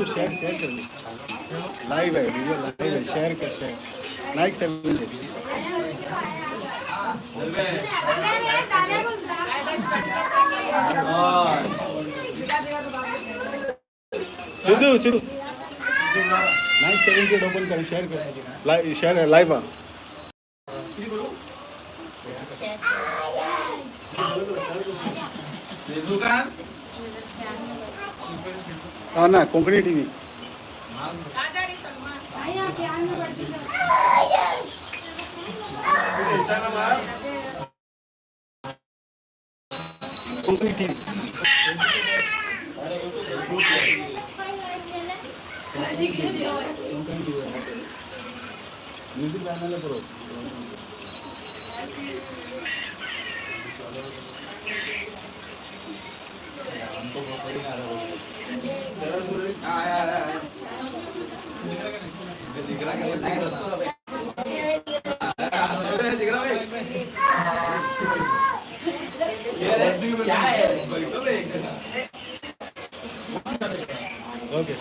तू share share कर, live है video, live है, share कर, share like 7. Sidhu Sidhu, 978 open कर, शेयर कर, लाइव शेयर, लाइव हा. हा ना, Konkani TV. Konkani TV. Konkani TV music बॅनरला पुरो. ओके.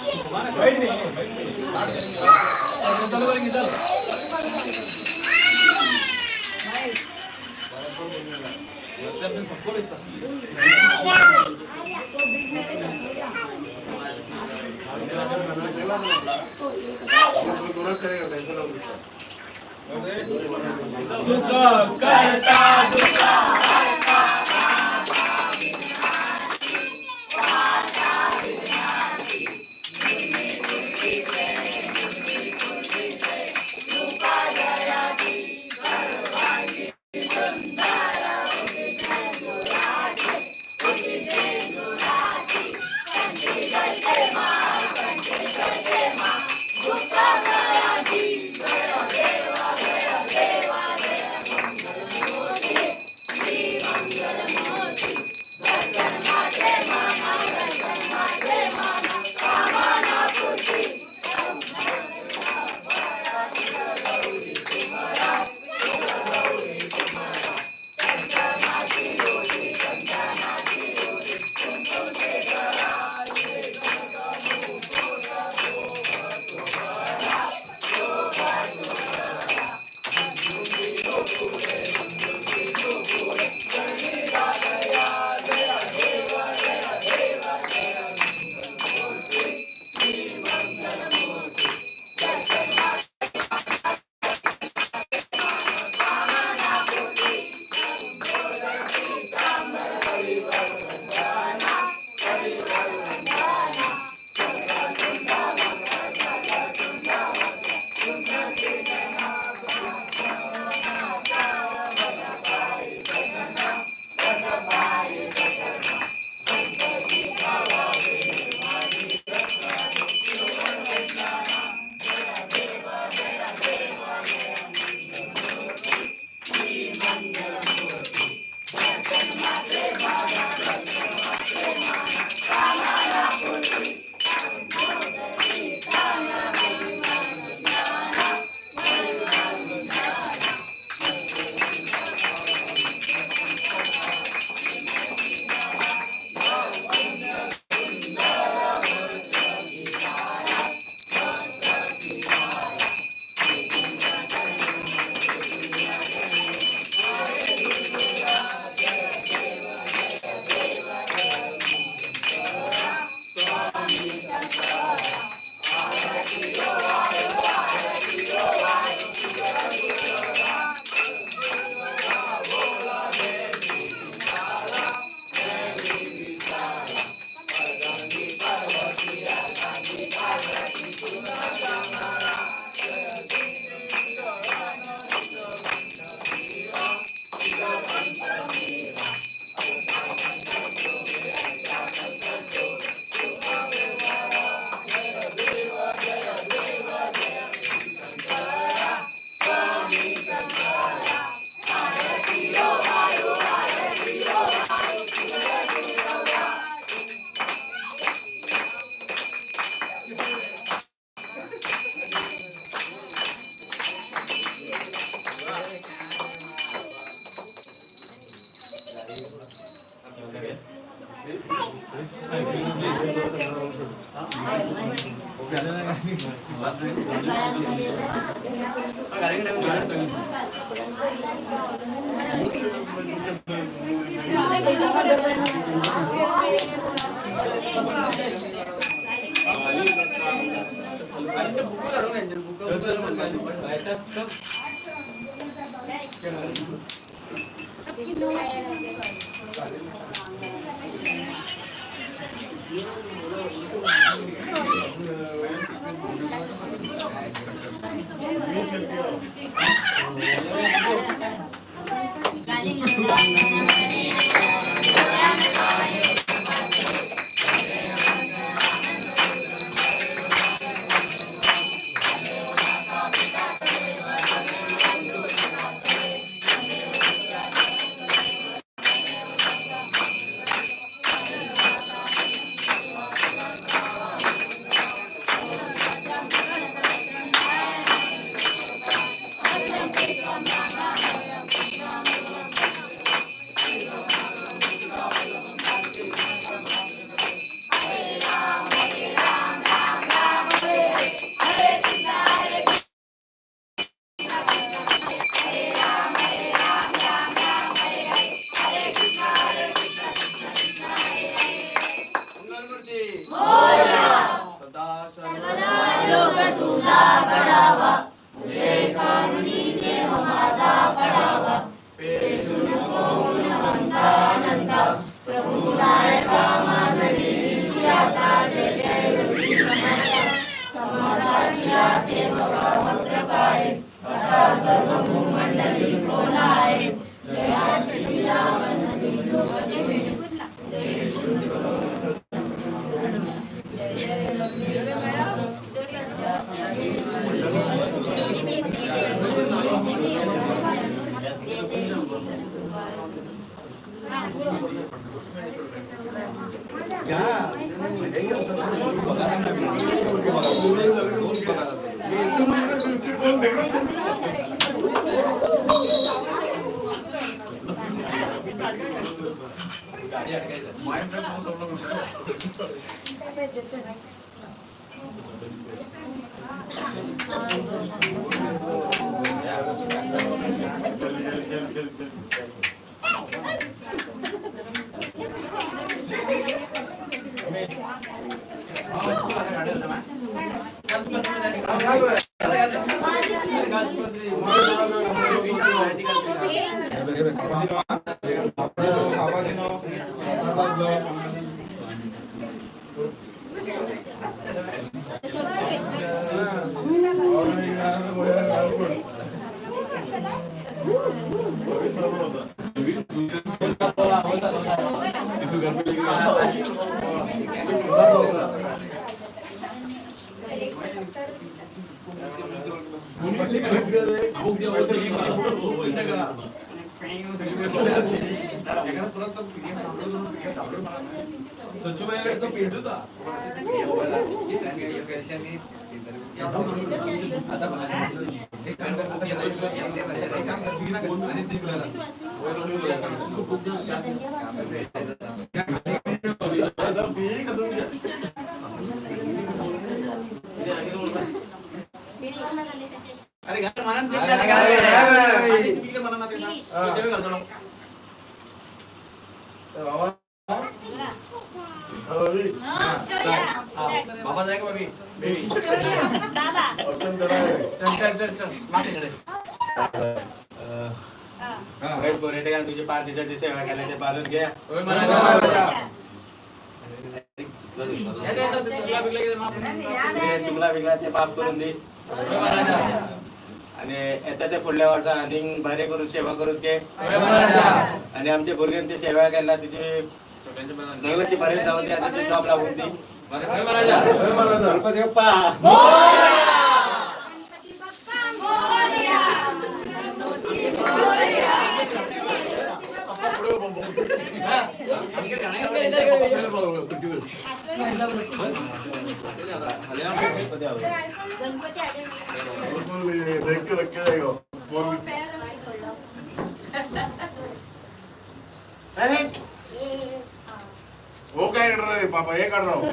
तुझे 5 दिवसाची सेवा केल्या ते पालून घ्या. चुकला बिगला ते माफ करून दे आणि येता ते फुडल्या वर्सा आनीक बरें करून सेवा करून घे. आणि आमच्या भुरग्यान ते सेवा केला तिची सगळ्यांची बरें जावन दी आनी जॉब लागून दी. गणपती बाप्पा. देख के रखे जाएगा. वो क्या कर रहे पापा, ये कर रहा हूँ.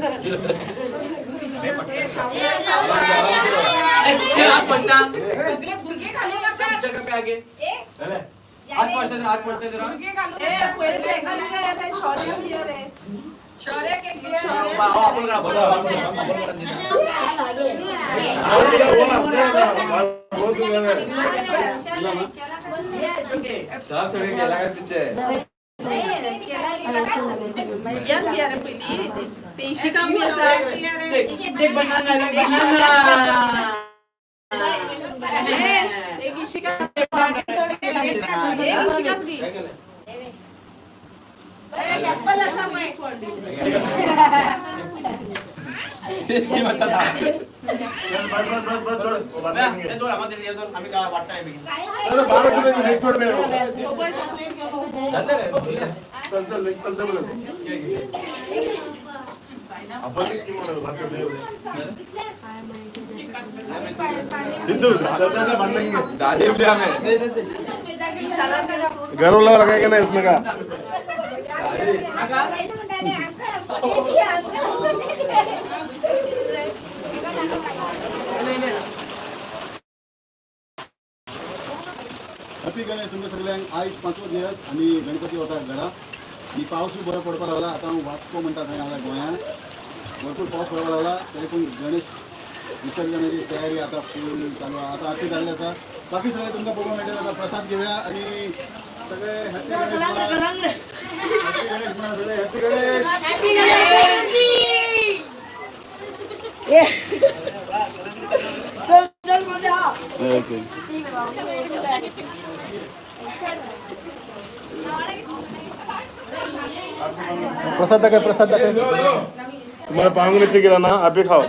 घरोला रखा क्या नहीं उसमें का हॅपी गणेश तुमच्या सगळ्यांक. आयज पांचवो दिवस आनी गणपती वता घरा आनी पावसूय बरो पडपाक लागला. आतां वास्को म्हणटा थंय आतां गोंयांत भरपूर पावस पडपाक लागला, तरी पूण गणेश विसर्जनाची तयारी आतां फूल चालू आसा. आतां आरती जाल्ली आसा, बाकी सगळे तुमकां पळोवंक मेळटले. आतां प्रसाद घेवया आनी सगळे हॅपी गणेश म्हणा, हॅपी गणेश म्हणा सगळे, हॅपी गणेश. ओके, प्रसाद दाखय, प्रसाद दाखय. तुम्हाला पांग नीचे गिरा ना, आप भी खाओ.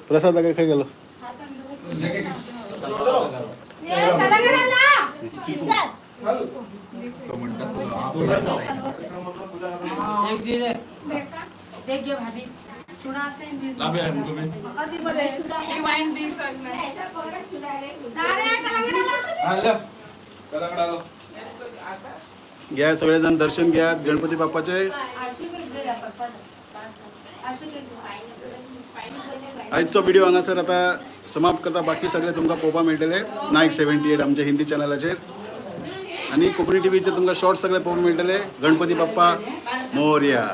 प्रसाद दाखय, खंय गेलो? घ्या सगळेजण दर्शन घ्या गणपती बाप्पाचे. आजचो व्हिडिओ हांगासर आता समाप्त करता. बाकी सगळे तुमकां पळोवपाक मेळटले नायक 78 आमच्या हिंदी चॅनलाचेर आनी कोंकणी टीव्हीचेर तुमकां शॉर्ट सगळे पळोवंक मेळटले. गणपती बाप्पा मोरया.